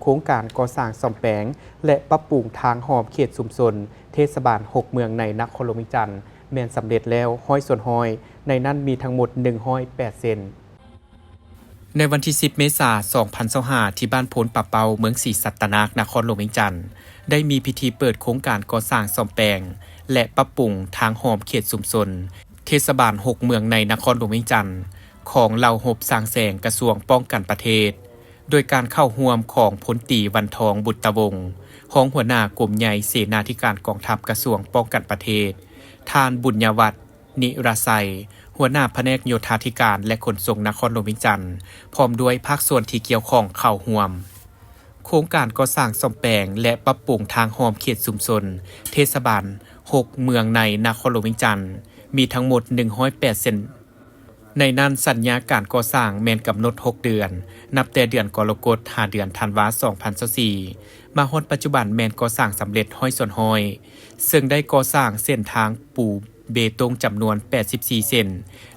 ໂຄງການກໍ່ສ້າງສ້ອມແປງ ແລະ ປັບປຸງທາງອ້ອມເຂດຊຸມຊົນເທດສະບານຫົກເມືອງໃນນະຄອນຫຼວງວຽງຈັນ ແມ່ນສຳເລັດແລ້ວຮ້ອຍສ່ວນຮ້ອຍ, ໃນນັ້ນມີທັງໝົດໜຶ່ງຮ້ອຍແປດເສັ້ນ. ໃນວັນທີສິບ ເມສາ ສອງພັນຊາວຫ້າ ທີ່ບ້ານໂພນປ່າເປົ້າ ເມືອງສີສັດຕະນາກ ນະຄອນຫຼວງວຽງຈັນ ໄດ້ມີພິທີເປີດໂຄງການກໍ່ສ້າງສ້ອມແປງ ແລະ ປັບປຸງທາງອ້ອມເຂດຊຸມຊົນເທດສະບານຫົກເມືອງໃນນະຄອນຫຼວງວຽງຈັນ ຂອງເຫຼົ່າຮົບສ້າງແສງກະຊວງປ້ອງກັນປະເທດ ໂດຍການເຂົ້າຮ່ວມຂອງພົນຕີ ວັນທອງ ບຸດຕະວົງ ຮອງຫົວໜ້າກົມໃຫຍ່ເສນາທິການກອງທັບກະຊວງປ້ອງກັນປະເທດ, ທ່ານ ບຸນຍະວັດ ນິລະໄຊ ຫົວໜ້າພະແນກໂຍທາທິການ ແລະ ຂົນສົ່ງນະຄອນຫຼວງວຽງຈັນ ພ້ອມດ້ວຍພາກສ່ວນທີ່ກ່ຽວຂ້ອງເຂົ້າຮ່ວມ. ໂຄງການກໍ່ສ້າງສ້ອມແປງ ແລະ ປັບປຸງທາງອ້ອມເຂດຊຸມຊົນເທດສະບານຫົກເມືອງໃນນະຄອນຫຼວງວຽງຈັນ ມີທັງໝົດໜຶ່ງຮ້ອຍແປດເສັ້ນ. ໃນນັ້ນ ສັນຍາການກໍ່ສ້າງແມ່ນກຳນົດຫົກເດືອນ, ນັບແຕ່ເດືອນກໍລະກົດຫາເດືອນທັນວາ ສອງພັນຊາວສີ່ ມາຮອດປັດຈຸບັນແມ່ນກໍ່ສ້າງສຳເລັດຮ້ອຍສ່ວນຮ້ອຍ, ເຊິ່ງໄດ້ກໍ່ສ້າງເສັ້ນທາງປູເບຕົງຈຳນວນແປດສິບສີ່ເສັ້ນ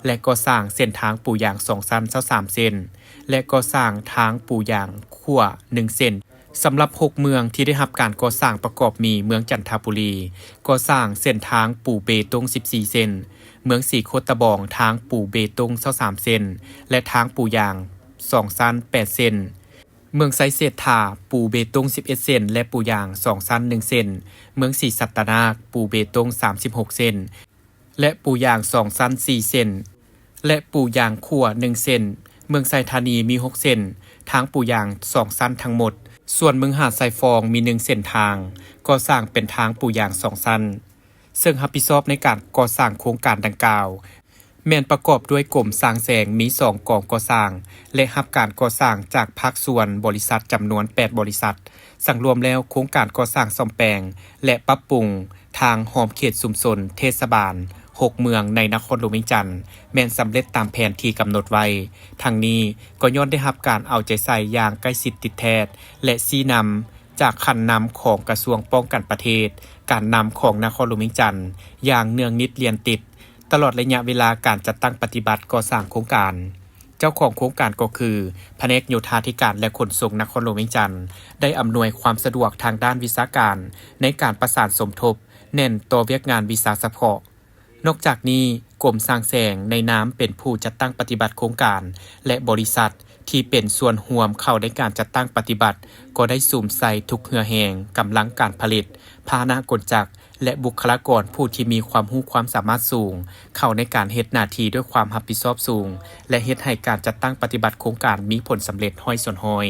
ແລະ ກໍ່ສ້າງເສັ້ນທາງປູຢາງສອງຊັ້ນຊາວສາມເສັ້ນ ແລະ ກໍ່ສ້າງທາງປູຢາງຂົວໜຶ່ງເສັ້ນ. ສຳລັບຫົກເມືອງທີ່ໄດ້ຮັບການກໍ່ສ້າງປະກອບມີ ເມືອງຈັນທະບູລີ ກໍ່ສ້າງເສັ້ນທາງປູເບຕົງສິບສີ່ເສັ້ນ, ເມືອງສີໂຄດຕະບອງ ທາງປູເບຕົງຊາວສາມເສັ້ນ ແລະ ທາງປູຢາງສອງຊັ້ນແປດເສັ້ນ, ເມືອງໄຊເສດຖາ ປູເບຕົງສິບເອັດເສັ້ນ ແລະ ປູຢາງສອງຊັ້ນໜຶ່ງເສັ້ນ, ເມືອງສີສັດຕະນາກ ປູເບຕົງສາມສິບຫົກເສັ້ນ ແລະ ປູຢາງສອງຊັ້ນສີ່ເສັ້ນ ແລະ ປູຢາງຂົວໜຶ່ງເສັ້ນ, ເມືອງໄຊທານີມີຫົກເສັ້ນ, ທາງປູຢາງສອງຊັ້ນທັງໝົດ, ສ່ວນເມືອງຫາດຊາຍຟອງມີໜຶ່ງເສັ້ນທາງ, ກໍ່ສ້າງເປັນທາງປູຢາງສອງຊັ້ນ, ເຊິ່ງຮັບຜິດຊອບໃນການກໍ່ສ້າງໂຄງການດັ່ງກ່າວ ແມ່ນປະກອບດ້ວຍກົມສ້າງແສງມີສອງກອງກໍ່ສ້າງ ແລະ ຮັບການກໍ່ສ້າງຈາກພາກສ່ວນບໍລິສັດຈຳນວນແປດບໍລິສັດ. ສັງລວມແລ້ວ ໂຄງການກໍ່ສ້າງສ້ອມແປງ ແລະ ປັບປຸງທາງອ້ອມເຂດຊຸມຊົນເທດສະບານຫົກເມືອງໃນນະຄອນຫຼວງວຽງຈັນ ແມ່ນສຳເລັດຕາມແຜນທີ່ກຳນົດໄວ້. ທັງນີ້ກໍຍ້ອນໄດ້ຮັບການເອົາໃຈໃສ່ຢ່າງໃກ້ຊິດຕິດແທດ ແລະ ຊີ້ນຳຈາກຂັ້ນນຳຂອງກະຊວງປ້ອງກັນປະເທດ, ການນຳຂອງນະຄອນຫຼວງວຽງຈັນຢ່າງເນື່ອງນິດລຽນຕິດ ຕະຫຼອດໄລຍະເວລາການຈັດຕັ້ງປະຕິບັດກໍ່ສ້າງໂຄງການ. ເຈົ້າຂອງໂຄງການກໍຄື ພະແນກໂຍທາທິການ ແລະ ຂົນສົ່ງນະຄອນຫຼວງວຽງຈັນ ໄດ້ອຳນວຍຄວາມສະດວກທາງດ້ານວິຊາການ ໃນການປະສານສົມທົບແໜ້ນຕໍ່ວຽກງານວິຊາສະເພາະ. ນອກຈາກນີ້, ກົມສ້າງແສງໃນນາມເປັນຜູ້ຈັດຕັ້ງປະຕິບັດໂຄງການ ແລະ ບໍລິສັດທີ່ເປັນສ່ວນຮ່ວມເຂົ້າໃນການຈັດຕັ້ງປະຕິບັດ ກໍໄດ້ສຸມໃສ່ທຸກເຫື່ອແຮງ, ກຳລັງການຜະລິດ, ພາຫະນະກົນຈັກ ແລະ ບຸກຄະລາກອນຜູ້ທີ່ມີຄວາມຮູ້ຄວາມສາມາດສູງ ເຂົ້າໃນການເຮັດໜ້າທີ່ດ້ວຍຄວາມຮັບຜິດຊອບສູງ ແລະ ເຮັດໃຫ້ການຈັດຕັ້ງປະຕິບັດໂຄງການມີຜົນສຳເລັດຮ້ອຍສ່ວນຮ້ອຍ.